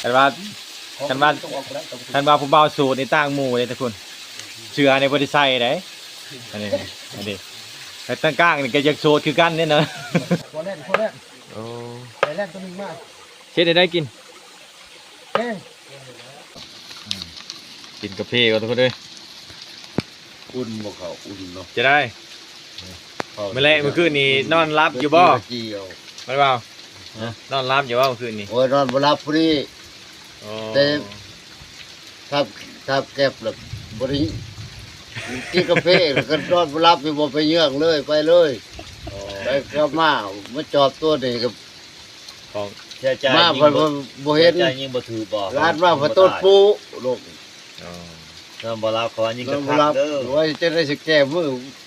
ຄັນວ່າ ຄັນວ່າ ຄັນວ່າຜູ້ບ່າວໂສດນີ້ຕ່າງໝູ່ເດ້ທຸກຄົນ. ເສື້ອນີ້ບໍ່ໄດ້ໃສ່ເດ້. ອັນນີ້ ອັນນີ້ ແຕ່ທາງກາງນີ້ກໍຢາກໂສດຄືກັນເດ້ເນາະ. ພໍແລ້ວ ພໍແລ້ວ. ໂອ້ ໄປແລ້ວຕົວໜຶ່ງມາ. ເຮັດໃຫ້ໄດ້ກິນ. ເອີ ກິນກາເຟກ່ອນທຸກຄົນເອີຍ. ອຸ່ນບໍ່ເຂົ້າ? ອຸ່ນເນາະ. ຈະໄດ້ ມື້ແລກ ມື້ຄືນນີ້ນອນຫຼັບຢູ່ບໍ່? ບໍ່ໄດ້ເອົາ ແມ່ນບໍ່? ນອນຫຼັບຢູ່ບໍ່ມື້ຄືນນີ້? ໂອ້ຍ ນອນບໍ່ຫຼັບພຸ້ນນີ້. ອໍ ແຕ່ທັບ ທັບແກັບແລ້ວບໍ່ໄດ້ກິນກາເຟ ແລ້ວກໍນອນບໍ່ຫຼັບຢູ່. ບໍ່ໄປເຍືອງເລີຍ ໄປເລີຍ. ອໍ ໄປກັບມາ ມາຈອດຕົວນີ້ກໍ ຂອງ ເສຍໃຈ ມາ ຍິງບໍ່ ບໍ່ເຫັນ ເສຍໃຈຍິງບໍ່ຖືກບໍ່? ລາດມາ ບໍ່ໂຕດປູ ລູກ. ອໍ ນອນບໍ່ຫຼັບ ເຂົາວ່າຍິງກະຄັກເດີ. ນອນບໍ່ຫຼັບ ໂອ້ຍ ຈະໄດ້ຊິແກ້ມື.